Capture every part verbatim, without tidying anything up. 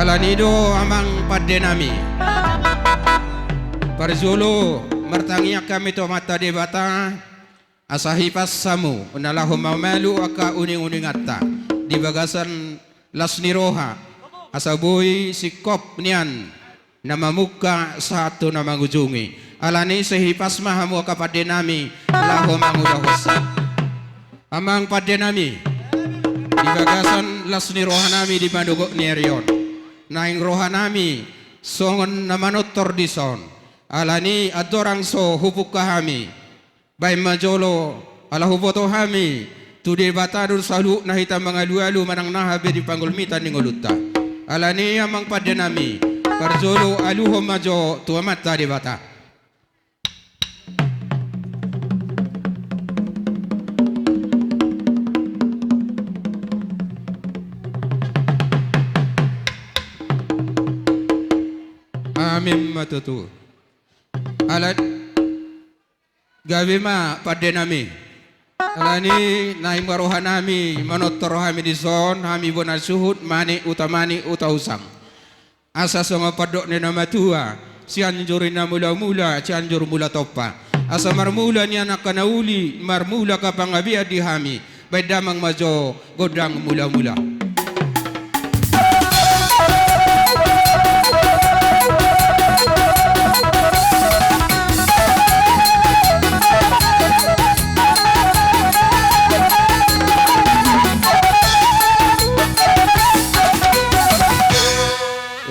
Alani do amang pande nami, parjolo martangiang hami tu Amanta Debata, asa hipas hamu na laho mamalu angka uning-uninganta di bagasan las ni roha, asa boi singkop nian na mamungka sahat tu na mangujungi. Alani i sai hipas ma hamu angka pande nami laho mangulahonsa. Amang pande nami, di bagasan las ni roha nami di manogot ni ari on, naeng roha nami songon na manortor dison. Alani i andorang so hupungka hami, baen ma jolo, ala huboto hami tu Debata do saluhutna hita mangalualu manang naha be di panggulmitan ni ngolunta. Alani i amang pande nami, parjolo aluhon ma jo tu Amanta Debata. Amin ma tutu. Ala Gabe ma pande nami. Alani naeng ma roha nami manortor hami dison, hami bona suhut, Manik Uta Manik Uta Usang. Asa songon pandok ni na matua, Sianjur i na mula-mula, Sianjur mula tompa. Asa marmula nian angka na uli, marmula angka panggabean di hami. Baen damang ma jo gondang mula-mula.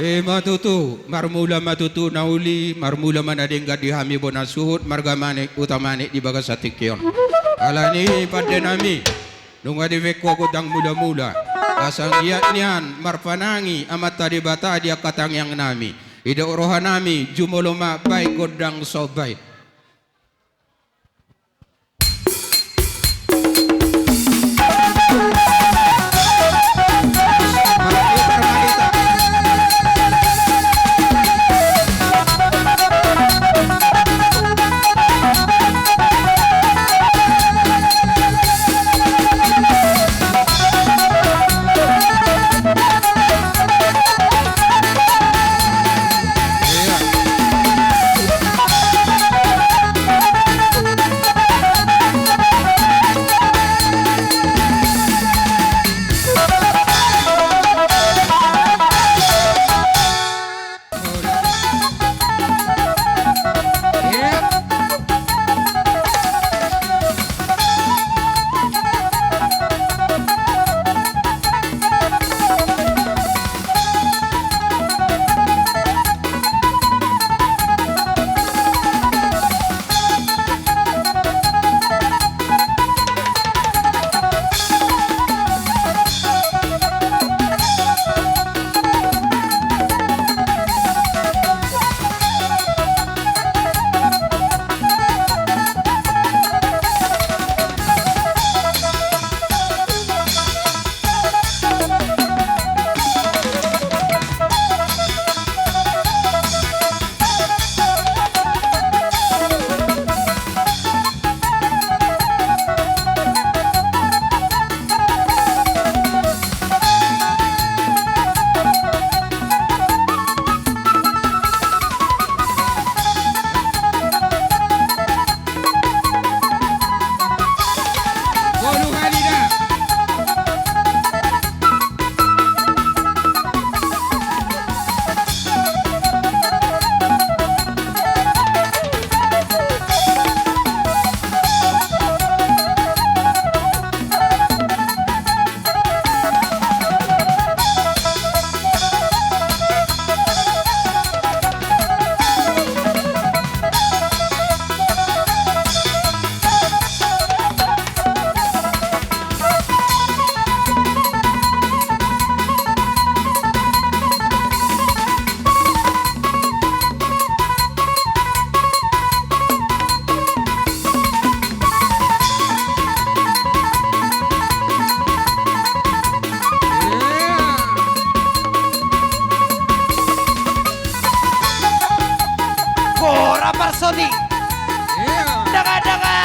Ima tutu, marmula ma tutu na uli, marmula ma na denggan di hami bona suhut, marga Manik Uta Manik di bagasan tingki on. Alani i pande nami, nunga dibaen ho gondang mula-mula. Asa anggiat nian marpanangi Amanta Debata di angka tangiang nami. Didok roha nami, jumolo ma baen gondang somba i. Gora Parsoni. Danga-danga.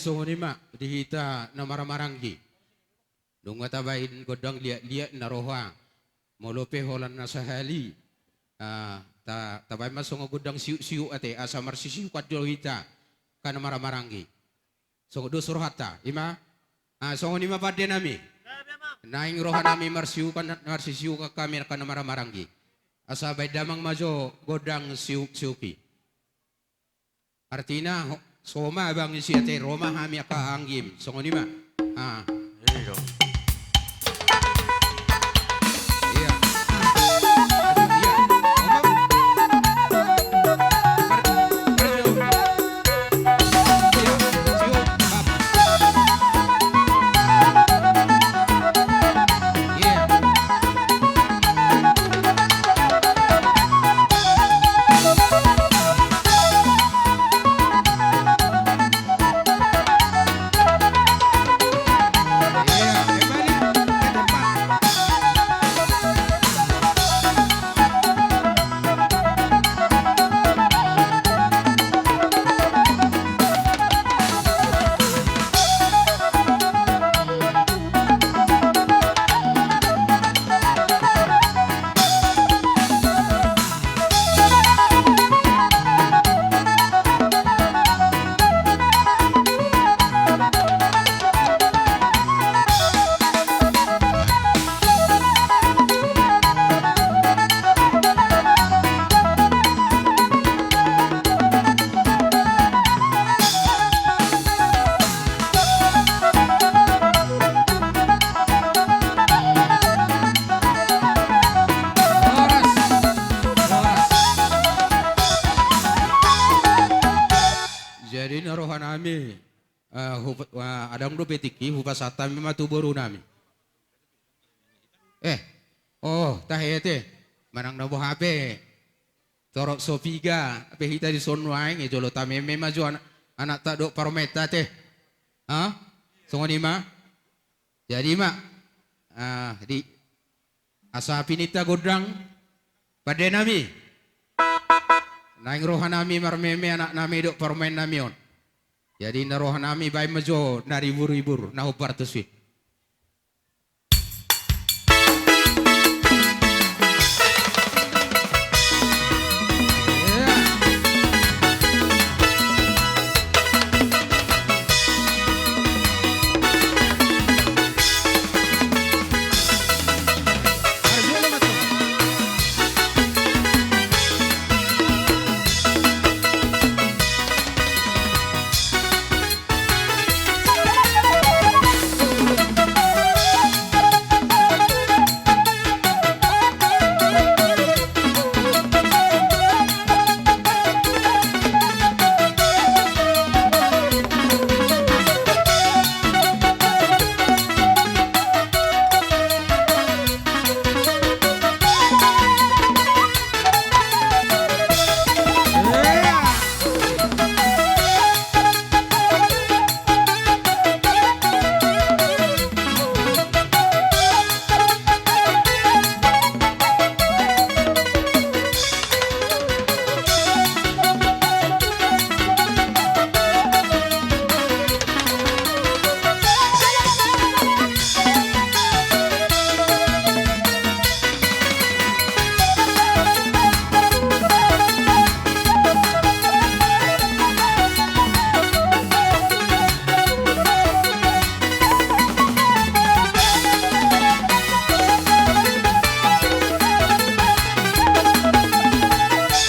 Songon i ma di hita na marhahamaranggi. Nunga tabaen gondang liat-liat na roha. Molo pe holan na sahali, ah, ta-, tabaen ma songon gondang siuk-siuk ate, asa marsisiukan do hita angka na marhahamaranggi. Songon dos rohanta, i ma. Ah, songon i ma pande nami. Naeng roha nami marsiukan, marsisiukan hami angka na marhahamaranggi. Asa baen damang ma jo gondang siuk-siuk i. Artina, ho-, so ma abang isi ate, ro ma hami angka anggim, songon i ma. Ah. Iya. Iya. Jadi na roha nami, eh, hupa-, eh, adong dope tingki, hupasahat hami ma tu boru nami. Eh, oh, tahe ate, manang na boha pe. Torop so piga pe hita dison nuaeng, eh, jolo tameme ma jo anak, anakta dohot parumaenta ate. Ha? Songon i ma. Jadi ma. Ah, di asa pininta gondang pande nami. Naeng roha nami marmeme anak nami dohot parumaen nami on. Jadi na roha nami baen ma jo na ribur-ribur na hombar tusi.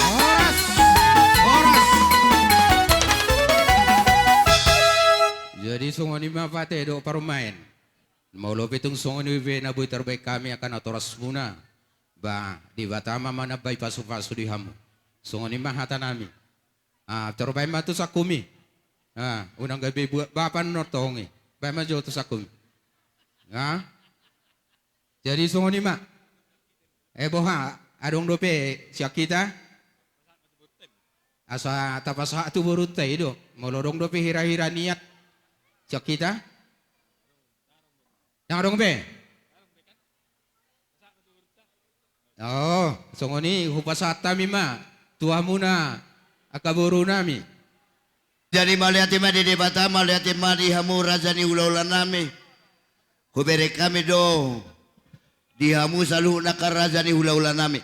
Horas. Horas. Jadi songon i ma pande dohot parumaen. Molo pe tung songon i pe na boi tarbaen hami angka natorasmuna. Ba, Debata ma manambai pasupasu di hamu. Songon i ma hata nami. Ah, tarbaen ma tu sangkumi. Ah, unang gabe buat bapa annon tong i. Baen ma jo tu sangkumi. Ah. Jadi songon i ma. Eh, boha, adong dope sian hita? Asa tapasahat tu borunta i do. Molo adong dope hira-hira niat sian hita? Ndang adong be? Oh, songon i hupasahat hami ma tu hamuna angka boru nami. Jadi mauliate ma di Debata, mauliate ma di hamu raja ni hulahula nami. Hubereng hami do di hamu saluhutna angka raja ni hulahula nami.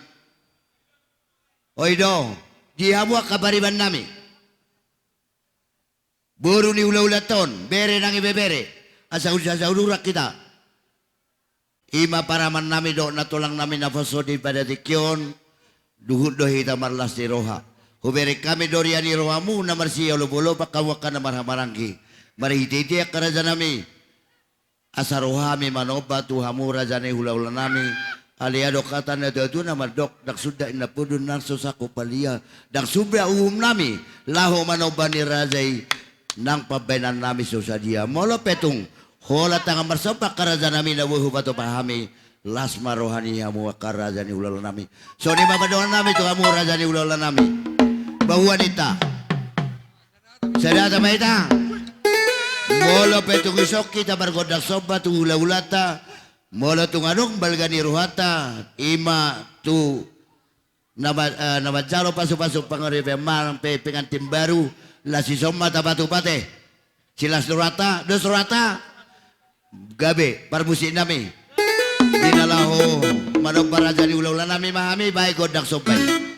Oi do, di hamu angka pariban nami. Boru ni hulahulanta on, bere nang ibebere, asa unsai saudara hita. Ima paraman nami dohot nantolang nami na poso di pada tingki on, duhut do hita marlas ni roha. Hubereng hami do ria ni rohamu na marsia olopolop, angka angka na marhahamaranggi. Marhitehite angka raja nami. Asa ro hami manomba tu hamu raja ni hulahula nami. Alai adong hata ni natuatua na mandok, ndang suda inna podu nang so sangkop palia. Ndang suda uhum nami laho manomba ni raja i nang pambahenan nami so sadia. Molo pe tung holan tangan marsomba angka raja nami na boi hupatupa hami, las ma roha ni hamu angka raja ni hulahula nami. Songon i ma pandohan nami tu hamu raja ni hulahula nami. Bahua ninta. Sada hata ma hita. Molo pe tung dison hita margondang somba tu hulahulanta, molo tung adong balga ni rohanta, ima tu na ma-, eh, na manjalo pasupasu pangaripeon manang pe pengantin baru, las dison ma tapatupa ate. Silas rohanta, dos rohanta. Gabe parmusik nami. Di na laho manomba raja ni hulahula nami ma hami, bahen gondang somba i.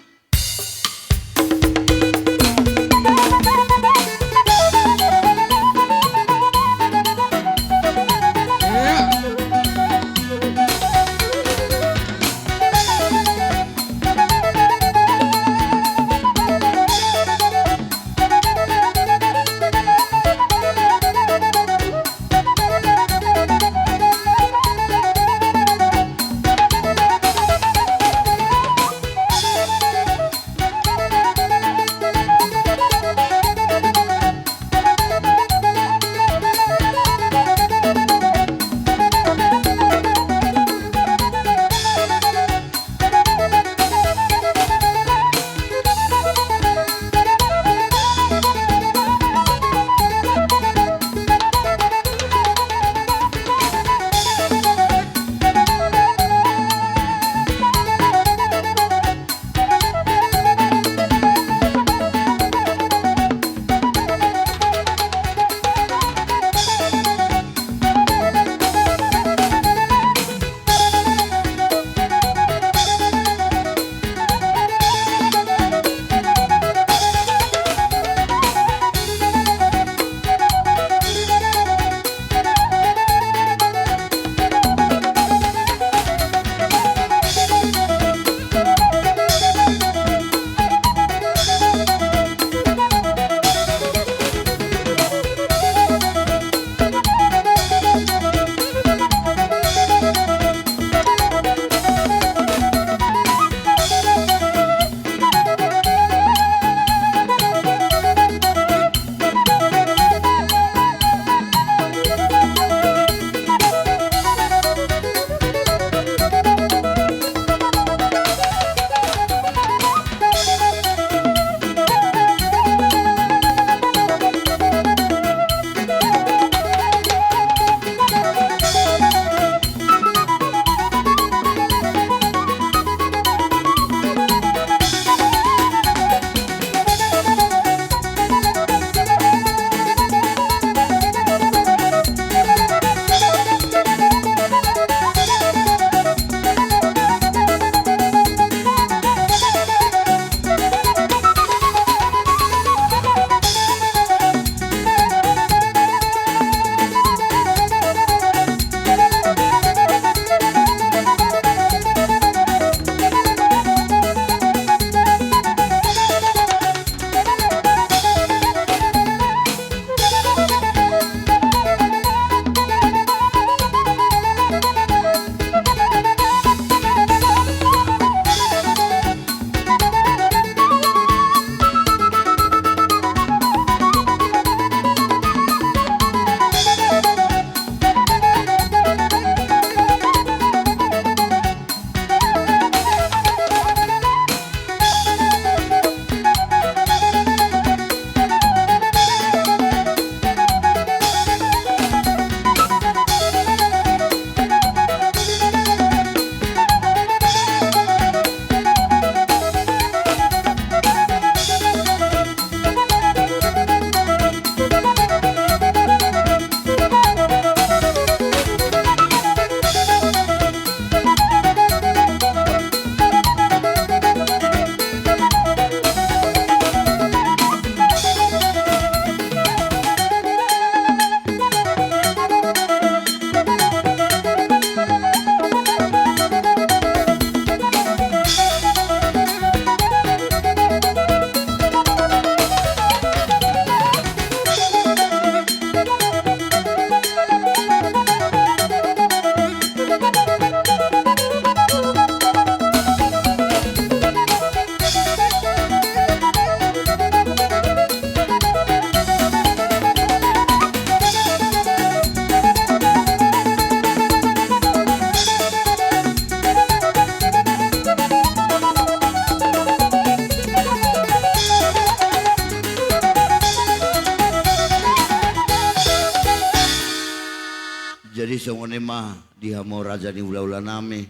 Songon i ma di hamu raja ni hulahulanami,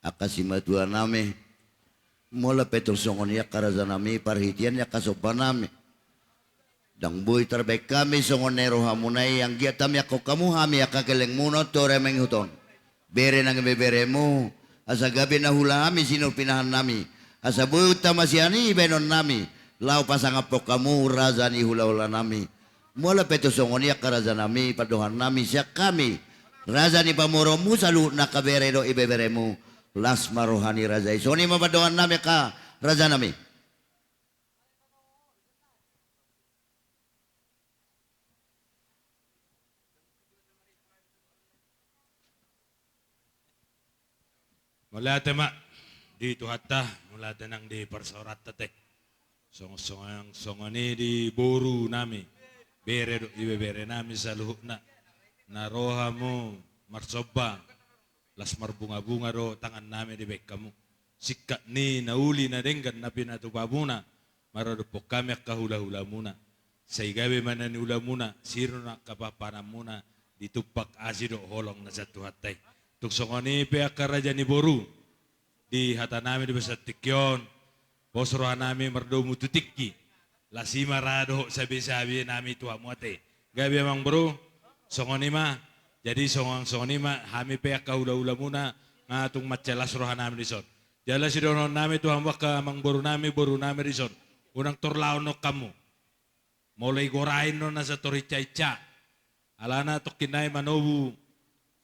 angka simatuanami. Molo pe tung songon i angka rajanami, parhitean ni angka sombanami, ndang boi tarbaen hami songon na i rohamuna i, anggiat hami angkon hamu hami angka gellengmuna on tu ari mangihut on. Bere nang ibeberemu, asa gabe na hula hami sinur pinahannami, asa boi unang masian i baenonnami, laho pasangaphon hamu raja ni hulahulanami. Molo pe tung songon i angka rajanami, pandohannami sian hami raja ni pamoruonmu saluhutna angka bere dohot ibeberemu, las ma roha ni raja i. Songon i ma pandohannami angka rajanami. Mauliate ma di Tuhanta, mauliate nang di parsaoranta te. Songon, songon, songon i di borunami, bere dohot ibeberenami saluhutna, na ro hamu marsomba, las marbungabunga do tangannami dibaen hamu. Singkat ni na uli na denggan na pinatupamuna maradophon hami angka hulahulamuna. Sai gabe ma na niulamuna, sirina angka panganmuna, ditumpak asi dohot holong na sian Tuhanta i. Tung songon i pe angka raja ni boru, di hatanami di bagasan tingki on, pos rohanami mardomu tu tingki. Las i ma ra dohot sabesabenami tu hamu ate. Gabe amang boru, songon i ma. Jadi songon, songon i ma, hami pe angka hulahulamuna, nga tung mansai las rohanami dison. Jala sidohononnami tu hamu angka amang borunami, borunami dison, unang torlaonon hamu. Molo i gorain do na sator hinsahinsa. Alana tongkin nai manomu,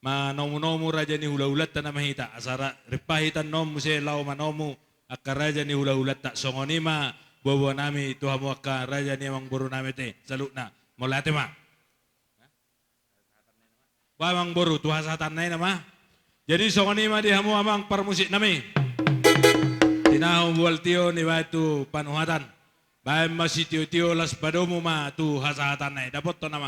manomunomu raja ni hulahulanta nama hita, asa ra, rippa hita annon muse laho manomu angka raja ni hulahulanta. Songon i ma boaboanami tu hamu angka raja ni amang borunami ate saluhutna. Mauliate ma. Ba amang boru, tu hasahatanna i nama. Jadi songon i ma di hamu amang parmusiknami. Tinahu bual tio nibaen tu panuhatan. Baen ma sitiotio, las padomu ma tu hasahatanna i. Dapothon nama.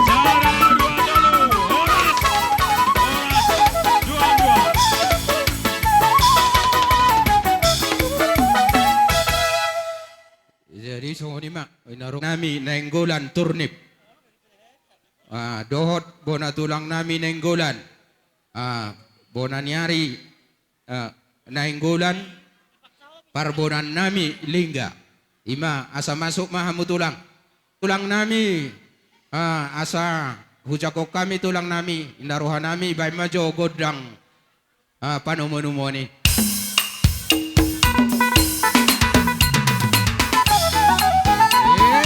Sada, dua, tolu, horas. Horas. Dua, dua. Jadi songon i ma, inarunami Nainggolan Turnip. Ah, dohot bona tulangnami Nainggolan. Ah, bona ni ari, ah, Nainggolan parbonannami Lingga. I ma, asa masuk ma hamu tulang. Tulangnami, ah, asa hujangkon hami tulangnami, inna rohanami, baen ma jo gondang. Ah, panomunomuon i. Iya.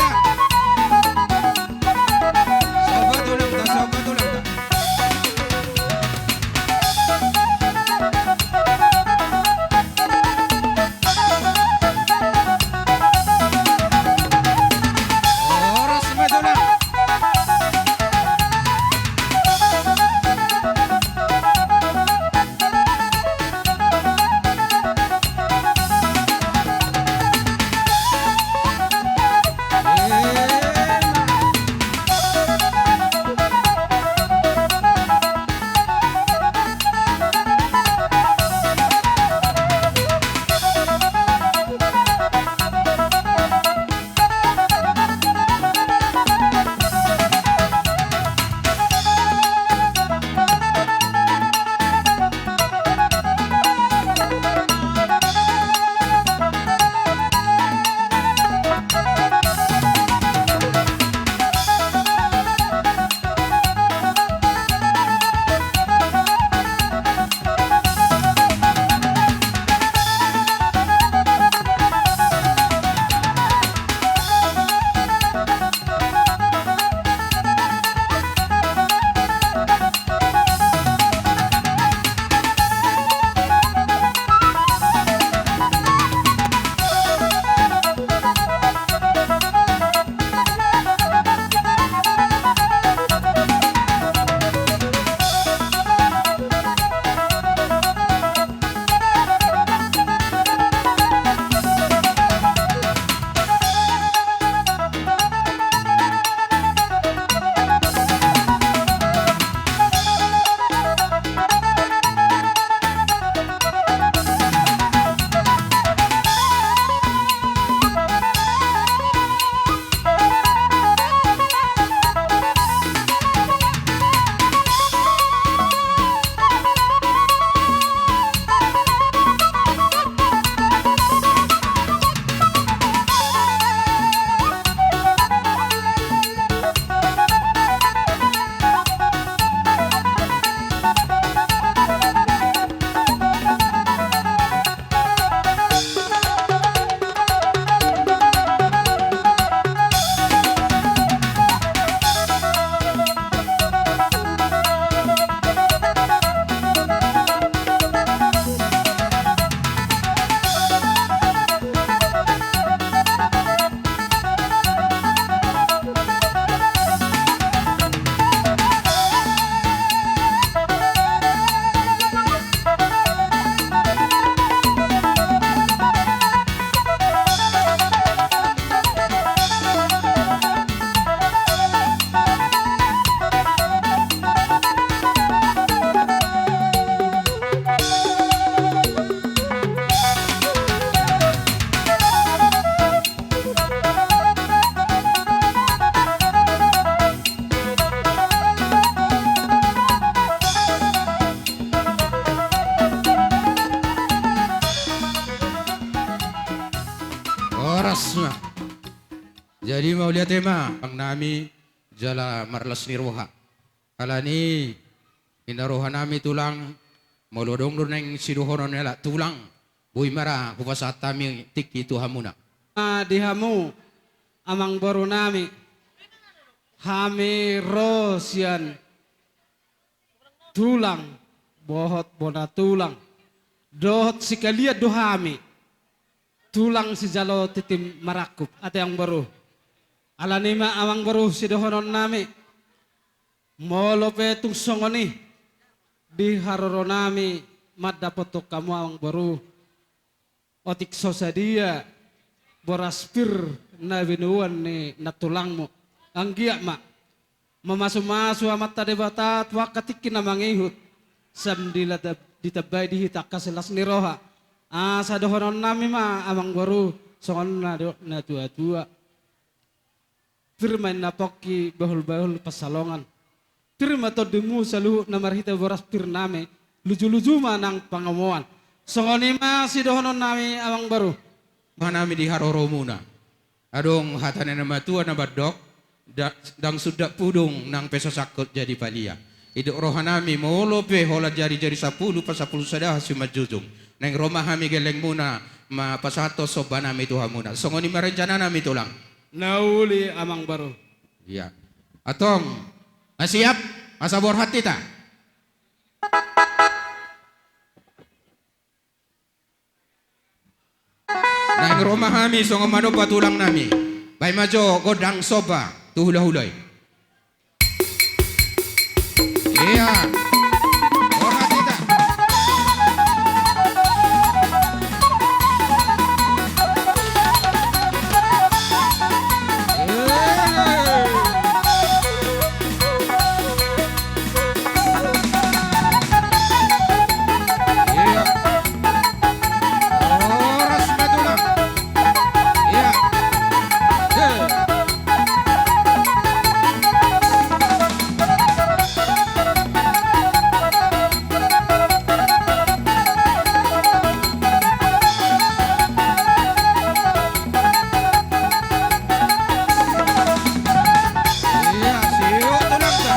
Sobat ulang ta, sobat ulang ta. Horas ma tulang. Mauliate ma, Amang nami, jala marlas ni roha. Alani i, ninna roha nami tulang, molo adong do naeng sidohonon ni halak tulang, boi ma ra hupasahat hami tingki tu hamuna. Ah, di hamu, amangboru nami, hami ro sian tulang, dohot bona tulang, dohot sikalian do hami, tulang sijalo tintin marangkup, ate amangboru. Alani i ma amangboru sidohonon nami, molo pe tung songon i, di haroro nami mandapothon hamu amangboru, otik so sadia boras pir na binoan ni nantulangmu. Anggiat ma mamasumasu Amanta Debata tu angka tingki na mangihut, sai ditambai di hita angka las ni roha. Asa dohonon nami ma amangboru, songon na didok natuatua: Pir ma inna pongki, bahulbahul pansalongan. Pir ma tondimu saluhutna marhite boras pir nami, lujuluju ma nang pangomoan. Songon i ma sidohonon nami amangboru. Roha nami di haroromuna. Adong hata ni na matua na mandok, da-, ndang sundat pudung nang pe so sangkot jadi palia. Didok roha nami molo pe holan jarijari sampulu pasampulu sada simanjujung, naeng ro ma hami gellengmuna, ma pasahathon somba nami tu hamuna. Songon i ma rencana nami tulang. Na uli amangboru. Ia. Antong, na siap, asa borhat hita. Naeng ro ma hami songon manomba tulang nami. Baen ma jo gondang somba tu hulahula i. Ia. Borhat hita. Ia. Horas ma tulang. Ia. He. Ia, siuk tulangta.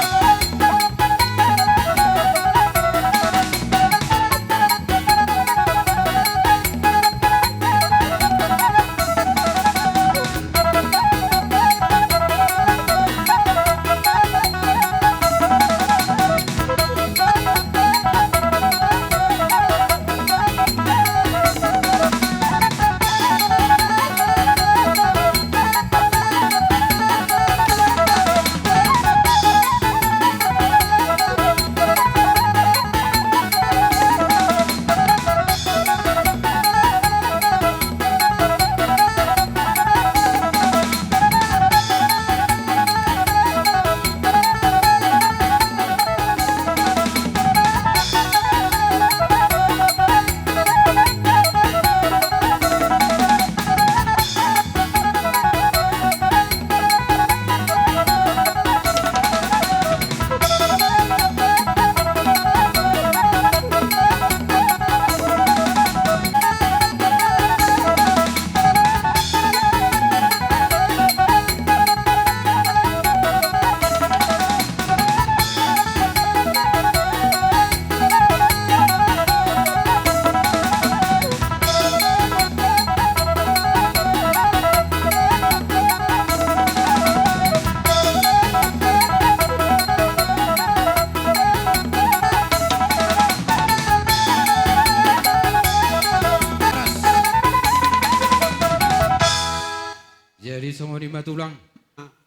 Jadi songon i ma tulang.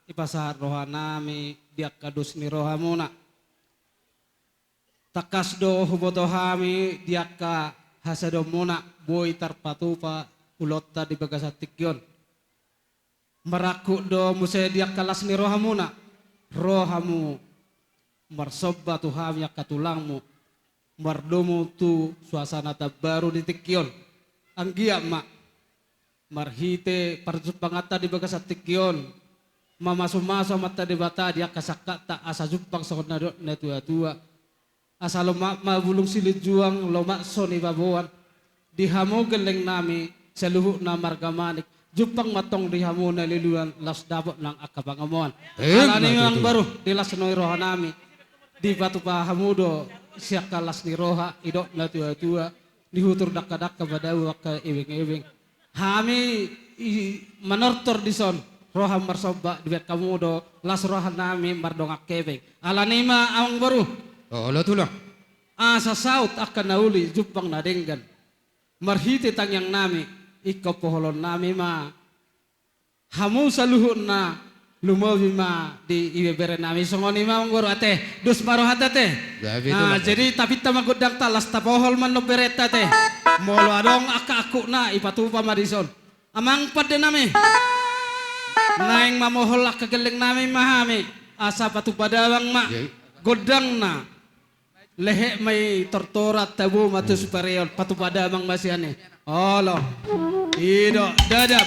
Dipasahat roha nami di angka dos ni rohamuna. Tangkas do huboto hami di angka hasadonmuna boi tarpatupa ulaonta di bagasan tingki on. Marangkup do muse di angka las ni rohamuna, ro hamu marsomba tu hami angka tulangmu, mardomu tu suasana tambaru di tingki on. Anggiat ma marhite parjumpanganta di bagasan tingki on, mamasumasu Amanta Debata di angka sangkapta asa jumpang songon na didok natuatua. Asa lomak ma bulung silinjuang, lomak so nibaboan. Di hamu gelleng nami saluhutna marga Manik, Jumpang ma antong di hamu na liluan, laos dapot nang angka pangomoan. Emma tutu. Alani i ma, amang boru, di las ni roha nami, dipatupa hamu do sian angka las ni roha, didok na tua-tua, dihutur dangka-dangka, padao angka ebeng-ebeng. Hami i manortor dison, roha marsomba, dibaen hamu do las roha nami mardongan hepeng. Alani i ma, amang boru. Olo, tulang. Asa saut angka na uli, jumpang na denggan. Marhite tangiang nami, ingkon poholon nami ma hamu saluhutna, lumobi ma di ibebere nami. Songon i ma, amang boru, ate, dos ma rohanta, ate. Gabe, ah, tulang. Jadi tapinta ma gondangta, laos tapohol ma annon berenta, ate. Molo adong angka angkupna, ipatupa ma dison. Amang pande nami, naeng mamohol angka gelleng nami ma hami, asa patupa damang ma. Iya. Gondangna. Lehet ma i tortoran, tabo ma tu, hmm, sipareon, patupa damang ma sian i. Olo. I do, dadap.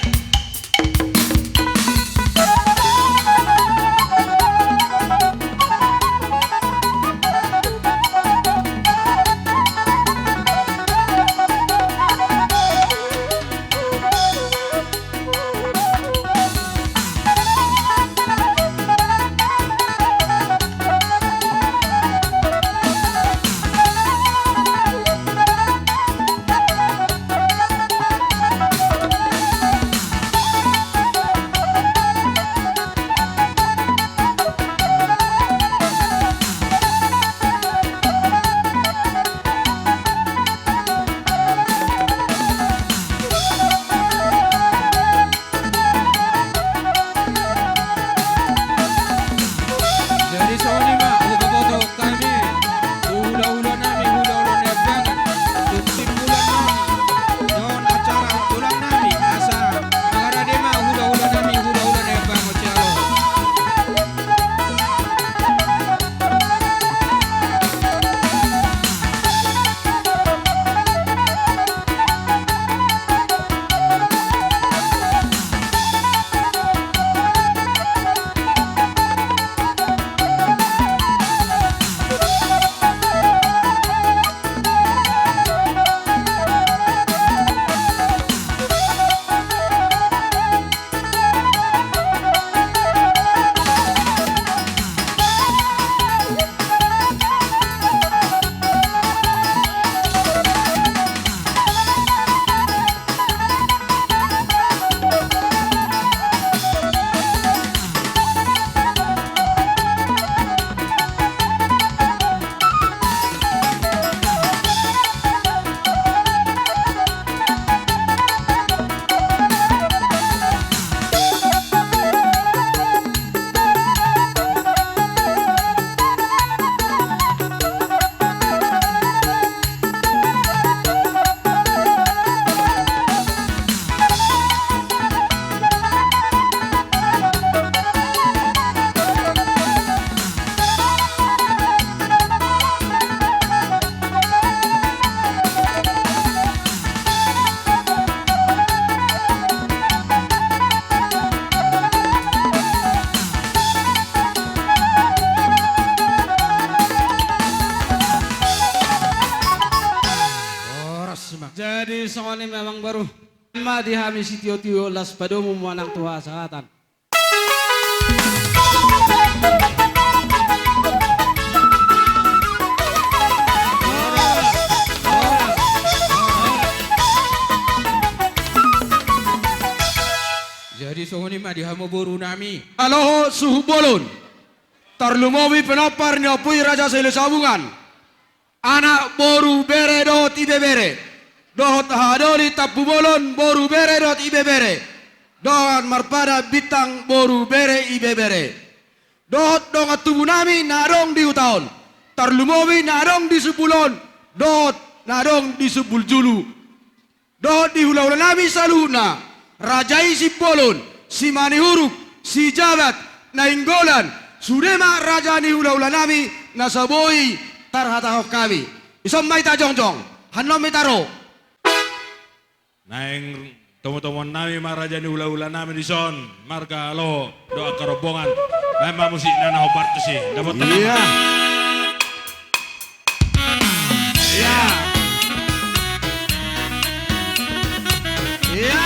Jadi songon i ma, hupaboto hami tu hula-hula nami, hula-hula ni amang, tu simbulan nami, on acara tulang nami, asa mangarade ma hula-hula nami, hula-hula ni amang, ojalo. Horas ma. Jadi songon i ma, amang boru. Ma di hami sitio-tio, laos padomu ma nang tu hasahatan. Jadi songon i ma di hamu boru nami. Aloho suhut bolon. Tarlumobi pinompar ni Ompu i Raja Sailu Sabungan. Anak, boru, bere dohot ibebere. Dohot haha doli Tampubolon, boru, bere dohot ibebere. Dongan marpada Bintang, boru, bere, ibebere. Dohot dongan tubu nami na adong di huta on. Tarlumobi na adong di Sumbul on. Dohot na adong di Sumbul Julu. Dohot di hula-hula nami saluhutna, raja i Simbolon, Simanihuruk, Sijabat, Nainggolan, sude ma raja ni hula-hula nami na so boi tarhatahon hami. Dison ma hita jongjong, hanon ma hita ro. Naeng tomo-tomoan nami ma raja ni hula-hula nami dison, marga Aloho dohot angka rombongan. Baen ma musikna na hombar tusi, dapot tangan. Iya. Iya. Iya.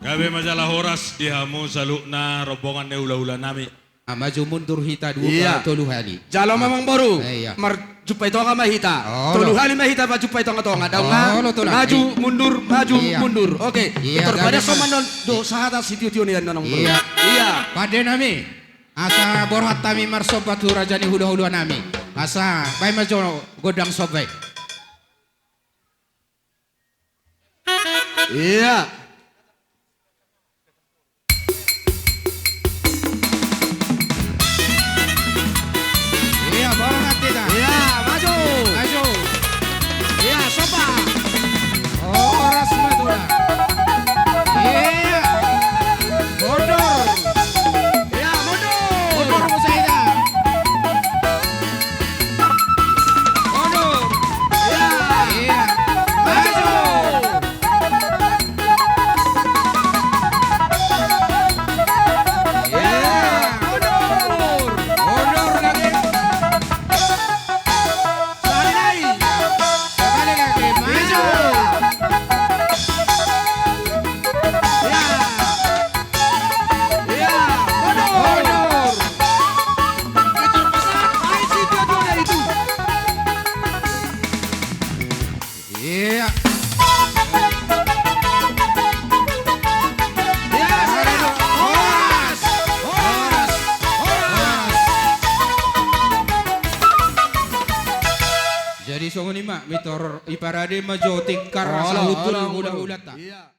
Gabe ma jala horas di hamu saluhutna rombongan ni hula-hula nami. Ah, maju mundur hita dua, iya, tolu hali. Jalo ma, ah, amangboru. Eh, iya. Marjumpa i tonga ma hita. Olo. Tolu hali ma hita marjumpa i tonga-tonga. Daong na. Olo, tolu hali. Maju mundur, maju, iya, mundur. Oke. Iya, gabe ma. Tarpadason ma annon do sahata sitio-tio nian, amangboru. Iya. Iya. Pande nami. Asa borhat hami marsomba tu raja ni hula-hula nami. Asa baen ma jo gondang somba i. Iya. Iya, borhat hita. Iya, maju. Maju. Iya, somba. Horas ma tulang. Iya. Mundur. Iya, mundur. Mundur muse hita. Mundur. Iya. Iya. Maju. Iya. Mundur. Mundur lagi. Sahali nai. Sahali lagi. Maju. Iya. Iya. Mundur. Mundur. Kejar pasangan. Ayo, si dua-duanya itu. Iya. Iya, horas, horas, horas. Jadi songon i ma, Mitor, i parade ma jo tingkar, olo, sahutul, olo, hula-hulanta. Iya.